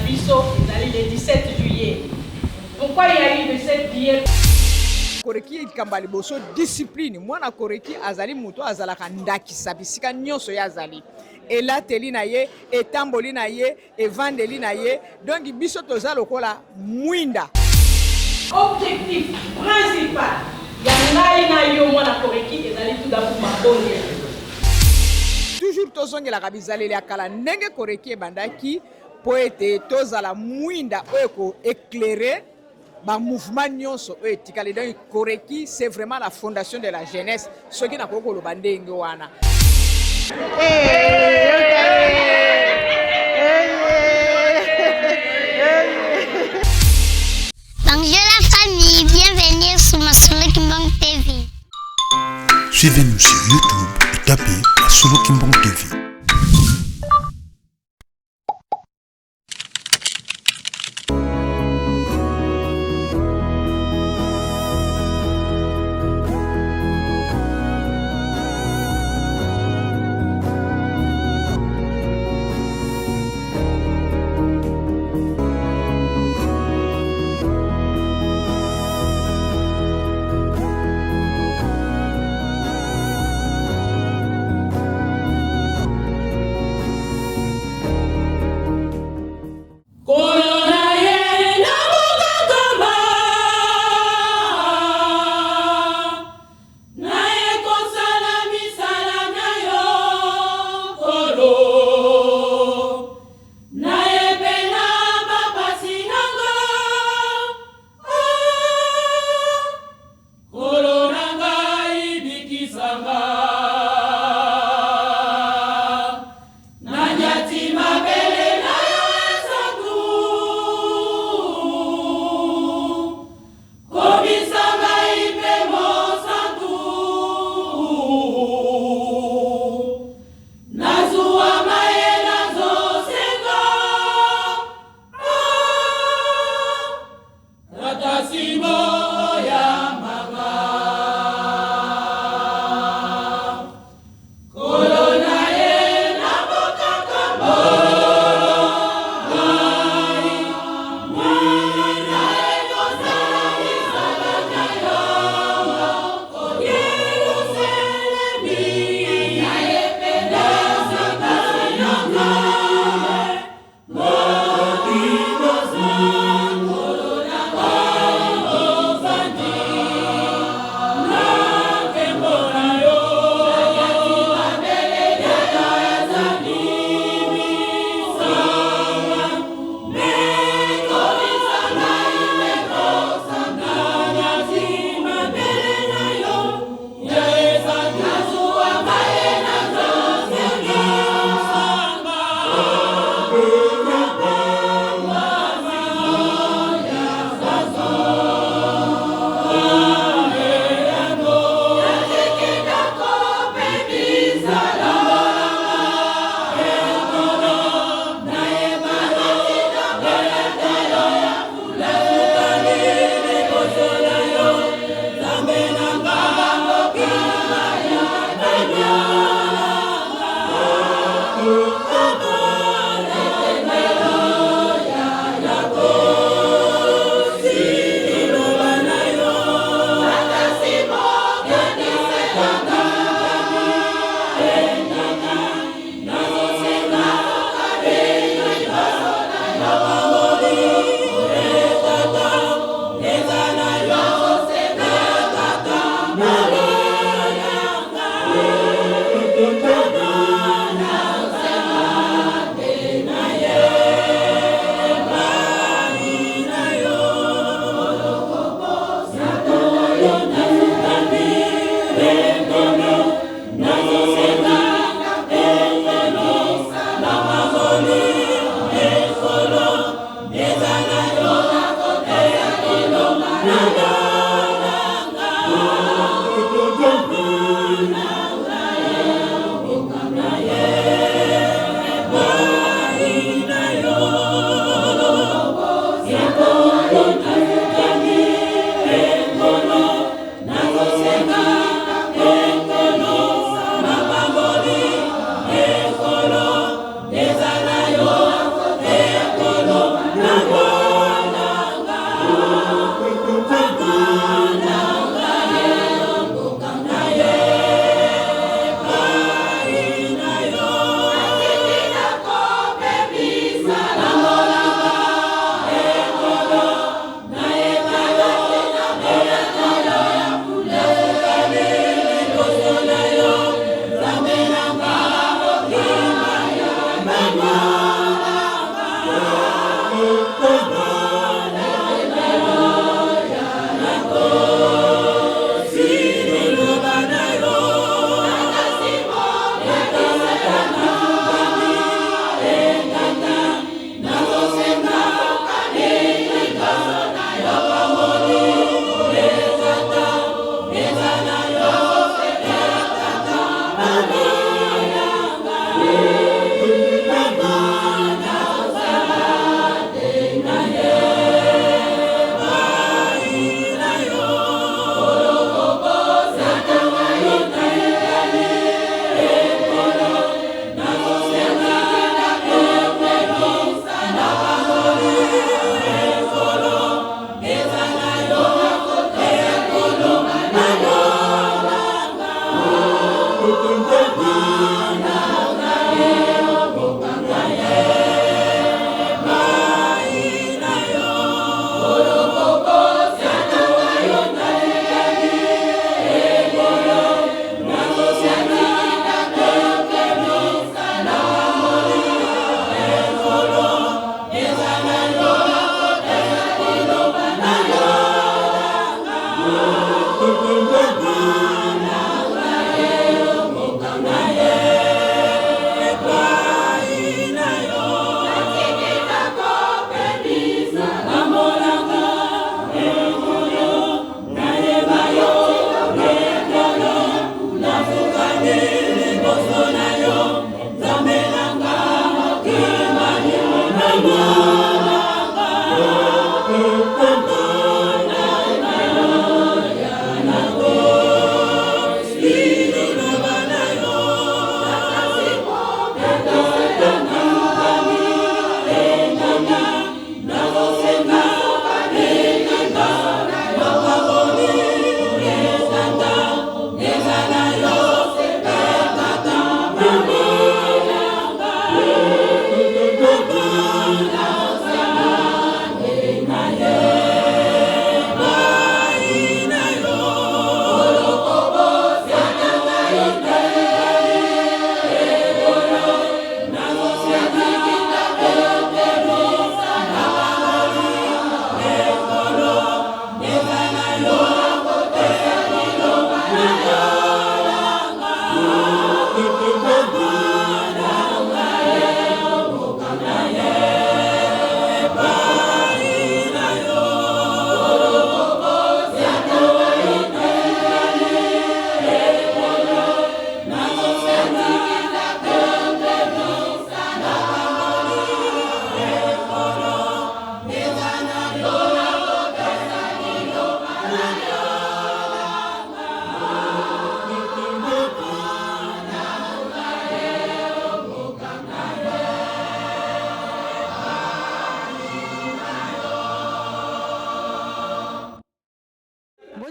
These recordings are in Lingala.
biso ezali le 17 juillet. Pourquoi il y a eu le 7 juillet? Koreki likambo ya liboso discipline. Mwana Koreki azali moto azalaka ndakisa bisika nyonso ye azali, elateli na ye, etamboli na ye, evandeli na ye, donc biso toza lokola mwinda. Objectif principal ya ngai na yo mwana Koreki ezali tout d'abord mabondeli. Toujours tozongelaka bizaleli ya kala ndenge Koreki ebandaki mpo ete tozala mwinda oyo eko éclairer ba mouvement nyonso oyo etikali. Donc Koreki, c'est vraiment la fondation de la jeunesse, soki nakoki koloba ndenge wana. Bonjour la famille, bienvenue sur Masolo Kimbang TV. Suivez-nous sur YouTube et tapez Masolo Kimbang TV.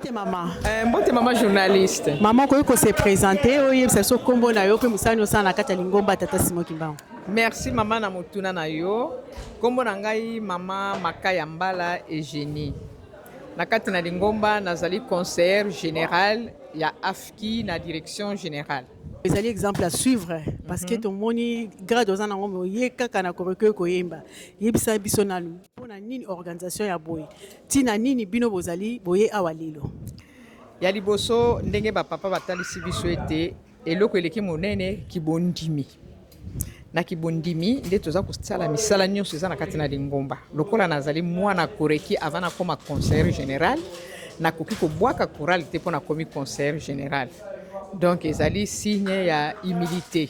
Mbote mama. Eh, mbote mama journaliste. Mama okoki ko se présenter oyebisa biso nkombo na yo mpe mosala nini osala na kati ya lingomba ya Tata Simon Kimbangu. Merci mama na motuna na yo. Nkombo na ngai mama Makaya Mbala Eugenie. Na kati na lingomba nazali conseillère générale ya AFKI na direction générale. Ezali exemple à suivre parce que tomoni grade oza nango mais oye kaka na Koreko koyemba. Yebisa biso nanu mpona nini organisation ya boye, ntina nini bino bozali boye awa lelo? Ya liboso, ndenge bapapa batalisi biso ete eloko eleki monene kibondimi. Na kibondimi nde toza kosala misala nyonso eza na kati na lingomba. Lokola nazali mwana Koreki avant nakoma conseiller général, nakoki kobwaka chorale te mpo nakomi conseiller général. Donc ezali signe ya humilité.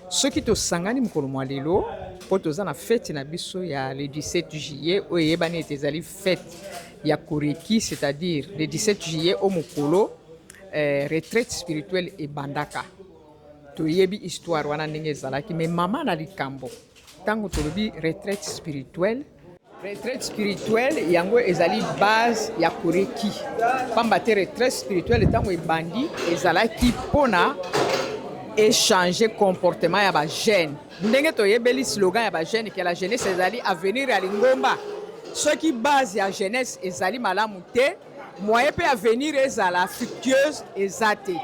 Soki tosangani mokolo mwa lelo mpo toza na fete na biso ya le 17 juillet oyo eyebani ete ezali fete ya Koreki, c'est-à-dire le 17 juillet o mokolo retraite spirituelle ebandaka. Toyebi histoire wana ndenge ezalaki, mais mama na likambo ntango tolobi retraite spirituelle, retraite spirituelle yango ezali base ya Koreki, pamba te retraite spirituelle ntango ebandi ezalaki mpona échanger comportement ya bajeune. Ndenge toyebeli slogan ya bajeune ke la jeunesse ezali avenir ya lingomba, soki base ya jeunesse ezali malamu te, moyen mpe avenir ezala fructueuse eza te.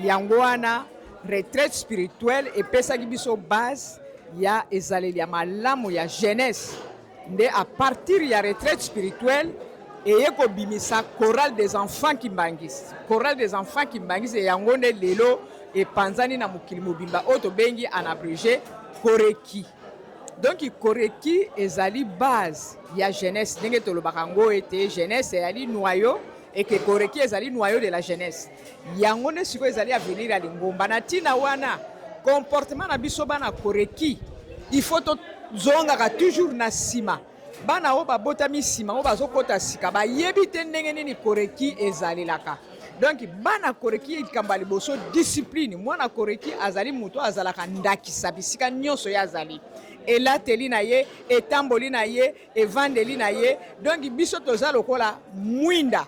Yango wana retraite spirituelle epesaki biso base ya ezaleli ya malamu ya jeunesse. Nde à partir ya retraite spirituelle eye kobimisa chorale des enfants kimbanguistes. Chorale des enfants kimbanguistes yango nde lelo epanzani na mokili mobimba oyo tobengi en abrégé Koreki. Donc Koreki ezali base ya jeunesse, ndenge tolobaka yango ete jeunesse ezali noyau et que Koreki ezali noyau de la jeunesse. Yango nde sikoyo ezali avenir ya lingomba. Na ntina wana comportement na biso bana Koreki, il faut tozongaka toujours na nsima. Bana oyo babotami nsima oyo bazokɔta sika bayebi te ndenge nini Koreki ezalelaka. Donc bana Koreki, likambo ya liboso, discipline. Mwana Koreki azali moto azalaka ndakisa bisika nyonso ye azali, elateli na ye, etamboli na ye, evandeli na ye. Donc biso toza lokola mwinda,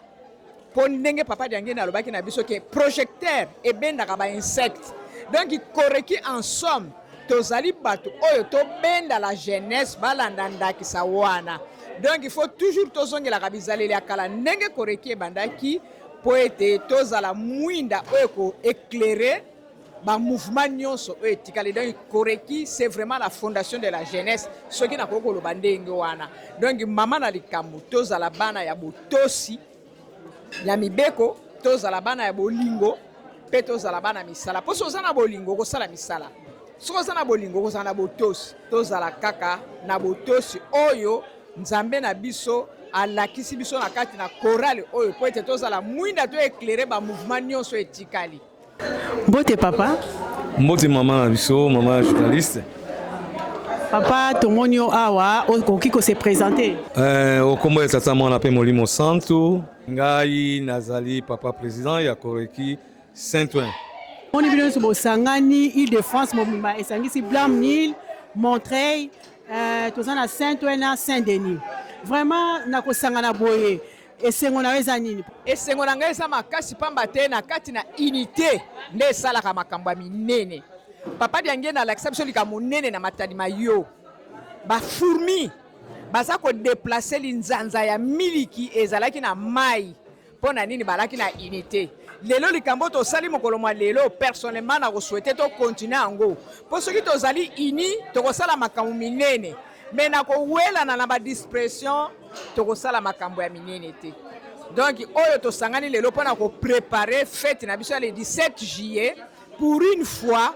mpo ndenge papa Diangene alobaki na biso ke projecteur ebendaka bainsecte. Donc Koreki en somme tozali bato oyo tobenda la jeunesse balanda ndakisa wana. Donc il faut toujours tozongelaka bizaleli ya kala ndenge Koreki ebandaki, mpo ete tozala mwinda oyo ekoéclairer bamouvement nyonso oyo etikali. Donc Koreki, c'est vraiment la fondation de la jeunesse, soki nakoki koloba ndenge wana. Donc mama na likambo, tozala bana ya botosi ya mibeko, tozala bana ya bolingo mpe tozala bana misala. Mpo soki oza na bolingo, okosala misala. Soki oza na bolingo, okozala na botosi. Tozala kaka na botosi oyo Nzambe na biso alakisi biso na kati na chorale oyo, mpo ete tozala mwinda to éclairer bamouvement nyonso etikali. Mbote papa. Mbote mama na biso, mama journaliste. Papa, tomoni yo awa, okoki kose présenter? Okombo ya Tata, Mwana mpe Molimo Santu, ngai nazali papa président ya Koreki Saint-Ouen. Moni bino nyonso bosangani, Ile de France mobimba esangisi Blanc-Mesnil, Montreuil, toza na Saint-Ouen na Saint-Denis. Vraiment na kosangana boye, esengo na yo eza nini? Esengo na ngai eza makasi, pamba te na kati na unité nde esalaka makambo ya minene. Papa Diangene alakisa biso likambo monene na Matadi Mayo. Bafourmi baza kodéplacer linzanza ya miliki ezalaki na mai. Mpo na nini? Balaki na unité. Lelo likambo tosali mokolo mwa lelo, personnellement na kosouhaiter tocontinuer yango, mpo soki tozali uni, tokosala makambo minene. Mais na kowelana na badispersion, tokosala makambo ya minene te. Donc oyo tosangani lelo mpona kopréparer fête na biso ya le 17 juillet, pour une fois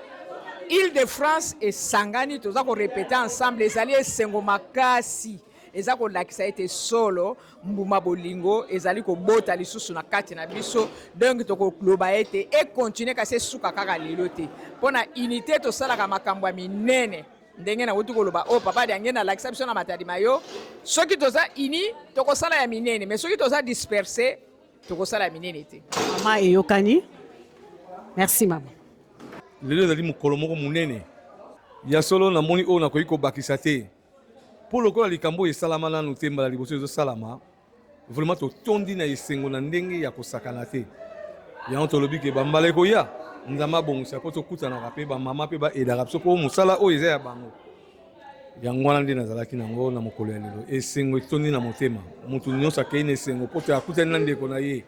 Ile de France esangani, toza korépéter ensemble, ezali esengo makasi. Eza kolakisa ete solo mbuma bolingo ezali kobota lisusu na kati na biso. Donc tokoloba ete econtinuer, kasi esuka kaka lelo te. Mpo na unité tosalaka makambo ya minene. Ndenge nauti koloba oyo papa Diangene alakisa biso na Matadi Mayo, soki toza uni, tokosala ya minene, mais soki toza dispersé, tokosala ya minene te. Mama, eyokani, merci mama. Lelo ezali mokolo moko monene ya solo. Namoni oyo nakoki kobakisa te, mpo lokola likambo oyo esalama nanu te, mbala liboso ezosalama. Vraiment totondi na esengo na ndenge ya kosakana te. Yango tolobi ke bambala ekoya, Nzambe abongisa mpo tokutanaka mpe bamama mpe baedaka biso mpo mosala oyo eza ya bango. Yango wana nde nazalaki nango na mokolo ya lelo. Esengo etondi na motema, moto nyonso akei na esengo mpo te akutani na ndeko na ye.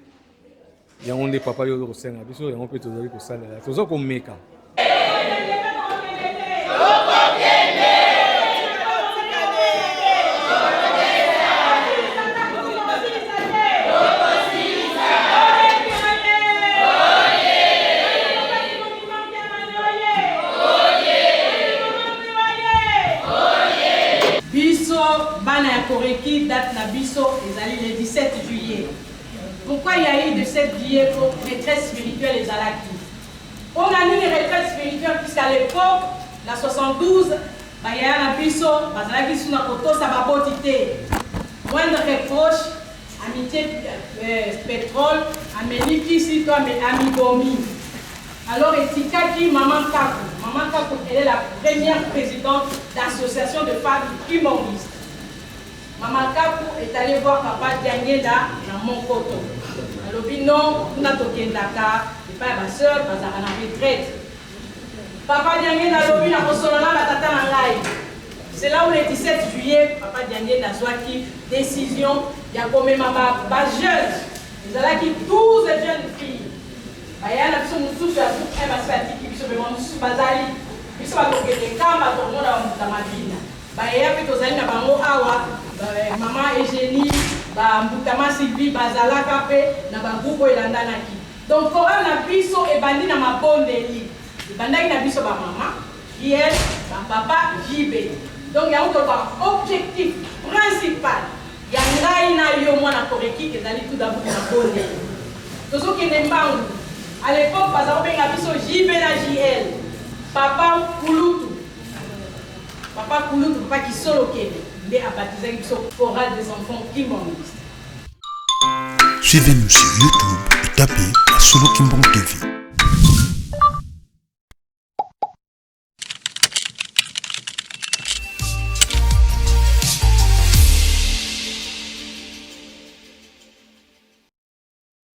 Yango nde papa yo ozo kosenga biso, yango mpe tozali kosalela, toza komeka. Biso bana ya Koreki, date na biso ezali le 17 juillet. Pourquoi il y a eu de 7 juillet? Po retraite spirituelle ezalaki. Pona nini retraite spirituelle? Puisqu'à l'époque na 72 bayaya na biso bazalaki su na kotosa baboti te. Moindre reproche, amitie petrole, ameli kisi to amibomi. Alors etikaki maman Kaku. Maman Kaku, elle est la première présidente d'association de femmes kimbanguistes. Mama Kaku est allée voir papa Diangenda na Monkoto. Alobi non, kuna tokendaka epai ya ba sœur bazalaka na retraite. Papa Diangenda alobi na kosolola na batata na ngai. C'est là où le 17 juillet, papa Diangenda azwaki décision ya komema ba, ba jeunes. Ezalaki 12 jeunes filles. Bayaya na biso mosusu ya groupe 1 basi batiki biso, mais bamosusu bazali. Biso bakokende Nkamba tokomona ba mbuta Mabina. Bayaya pe tozali na bango awa, ba maman Eugenie, ba mbuta ma Sylvie bazalaka pe na ba groupe oyo elandanaki. Donc chorale na biso ebandi na mabondeli. Ebandaki na biso ba mama, JL, ba papa, JB. Donc yango tolobaka objectif principal ya ngai na yo mwana Koreki ezali tout d'abord mabondeli. Tozokende mbangu. À l'epoque baza kobenga biso JB na JL. Papa kulutu. Papa kulutu, papa Kisolokele nde abatizaki biso chorale des enfants kimbanguistes. Suivez-nous sur YouTube et tapez Masolo Kimbangu TV.